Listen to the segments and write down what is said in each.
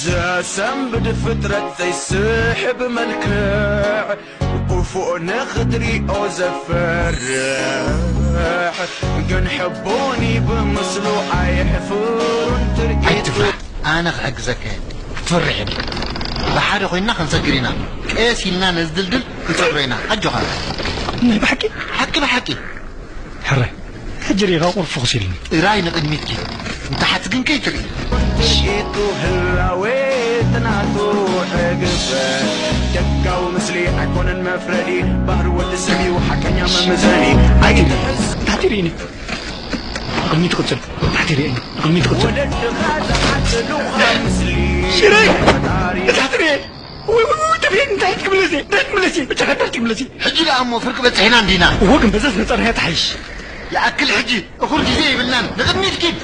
ዘሰንብድ ፍጥረት ዘይስሕብ መልክዕ፣ ክፉእ ንኽትሪኦ ዘፍርሕ፣ ግን ሕቡኒ ብምስሉ ኣየሕፍሩን ትርኢቱ። ኣይትፍራሕ፣ ኣነ ክሕግዘካ እየ። ክትፈርሕ የብልካ። ብሓደ ኮይንና ክንሰግር ኢና። ቀስ ኢልና ነዚ ድልድል ክንሰግሮ ኢና። ኣጆኻ። ናይ ብሓቂ? ሓቂ ብሓቂ። ሕራይ፣ ሕጂ ርኢኻ ቁሩብ ፍኹስ ኢልኒ። ጥራይ ንቕድሚት ኪድ። ንታሕቲ ግን ከይትርኢ። ትርኢቱ ህላዌ ናቱ ሕግፈ። ደጋዊ ምስሊ ኣይኮነን መፍረዲ። ባህሪ ወዲ ሰብ እዩ ሓቀኛ መመዘኒ። ኣይትሕዝ። ታሕቲ ርኢኒ። ንቕድሚት ትቕጽል። ታሕቲ ርኢኒ። ንቕድሚት ትቕጽል። ወለድኻ ዝሓዘሉኻ ምስሊ። ሽረይ! ፈጣሪ። ታሕቲ ርኤ! ውይ፣ ውይ፣ ውይ፣ ተቤን፣ እንታይ ትብለሲ? እንታይ ትብለሲ? ብቻ እንታይ ትብለሲ? ሕጂ ደኣ እሞ ፍርቂ በጺሕና እንዲና። እወ፣ ግን በዛ ዝመጻናያ ትሓይሽ። ይኣክል ሕጂ፣ እኹል ግዜ የብልናን። ንቕድሚት ኪድ።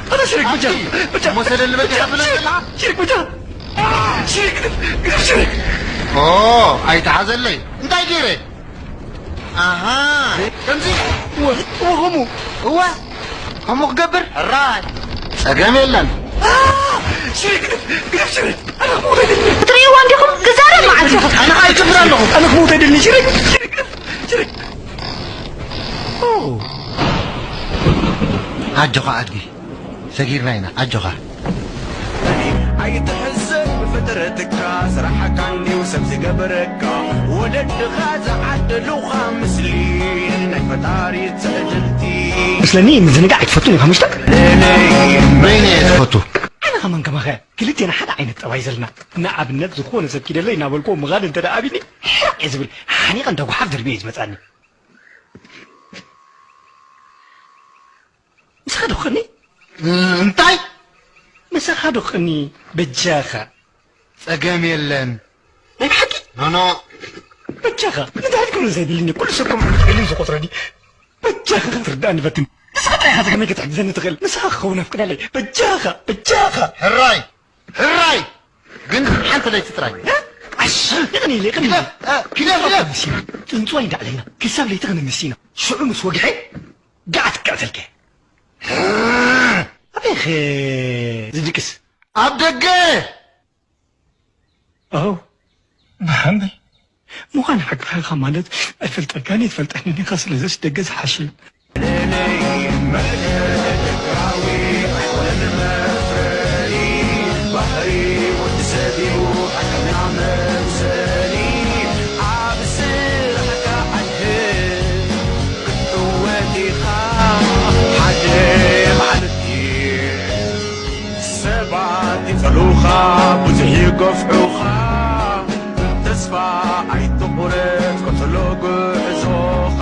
ኣታ ሽሪክ፣ ብቻ፣ ኣብቲ ብቻ፣ እሞ ሰደል በጺሓ ብቻ፣ ትብለን ሽሪክ፣ ዘለኻ? ሽሪክ፣ ብቻ። ሽሪክ፣ ግደፍ፣ ሽሪክ። ኦ፣ ኣይተሓዘለይ። እንታይ ገይረ? ኣሃ፣ ከምዚ? እወ፣ እወ፣ ከምኡ። እወ፣ ከምኡ ክገብር? ሕራይ፣ ጸገም የለን። ሽሪክ፣ ግደፍ፣ ሽሪክ። ኣነ ክሞት ኣይደልን። ትርእይዋ እንዲኹም? ክዛረብ መዓልቲ። ኣነ ኸኣ ይጭፍር ኣለኹ። ኣነ ክሞት ኣይደልን። ሽሪክ፣ ሽሪክ፣ ግደፍ፣ ሽሪክ። ኦ። ኣጆኻ ኣድጊ፣ ሰጊርና ኢና። ኣጆኻ። ኣይትሕዘን ብፍጥረትካ፣ ስራሕካ እንድዩ ሰብ ዝገበረካ። ወለድኻ ዝዓደሉኻ ምስሊ ናይ ፈጣሪ ትዕድልቲ። ምስለኒ ምዝንጋዕ ኣይትፈቱን ኢኻ፣ ምሽታ? በይነ እየ ትፈቱ። ኣነ ኸማን ከማኸ ክልቴና ሓደ ዓይነት ጠባይ ዘለና። ንኣብነት፣ ዝኾነ ሰብ ኪደለይ እናበልኩዎ ምኻድ እንተ ደኣ ኣቢኒ፣ ሕራቕ እየ ዝብል። ሓኒቐ እንዳ ጓሓፍ ደርብየ እዩ ዝመጽኣኒ። ምሳኻ ዶ ክቕኒ? እንታይ? ምሳኻ ዶ ክቕኒ? በጃኻ። ጸገም የለን። ናይ ብሓቂ? ኖኖ። በጃኻ። እንታይ ክትብሎ ዘየድልኒ፣ ኩሉ ሰብ ከምኡ ኢሉ ዝቆጽረኒ። በጃኻ ክትርዳእኒ ፈትን። ንስኻ ጥራይ ኢኻ ከመይ ክትሕግዘኒ ትኽእል? ንስኻ ክኸውን ኣፍቅደለይ። በጃኻ፣ በጃኻ። ሕራይ፣ ሕራይ። ግን ሓንቲ ለይቲ ጥራይ። ዓሽ፣ ይቕኒ ኢለ፣ ይቕኒ ኢለ። ግደፍ፣ እ፣ ግደፍ፣ ግደፍ። መሲና። ጥንጽዋይ እንዳዕለልና፣ ክሳብ ለይቲ ክንምስ ኢና። ሽዑ ምስ ወግሐ፣ ጋዕ ትቀዕተልከ። ኣበይ ኸ ዝድቅስ? ኣብ ደገ። ኣው፣ ብሓመይ ምዃን ሓቅኻ ኢኻ ማለት ኣይፈልጠካን እየ፣ ትፈልጠኒ ኢኻ፣ ስለዚስ ደገ ዝሓሸ እዩ። ሰባት ይጸልኡኻ፣ ብዙሕ ይገፍዑኻ፣ ተስፋ ኣይትቑረጽ፣ ቀጽሎ ጉዕዞኻ።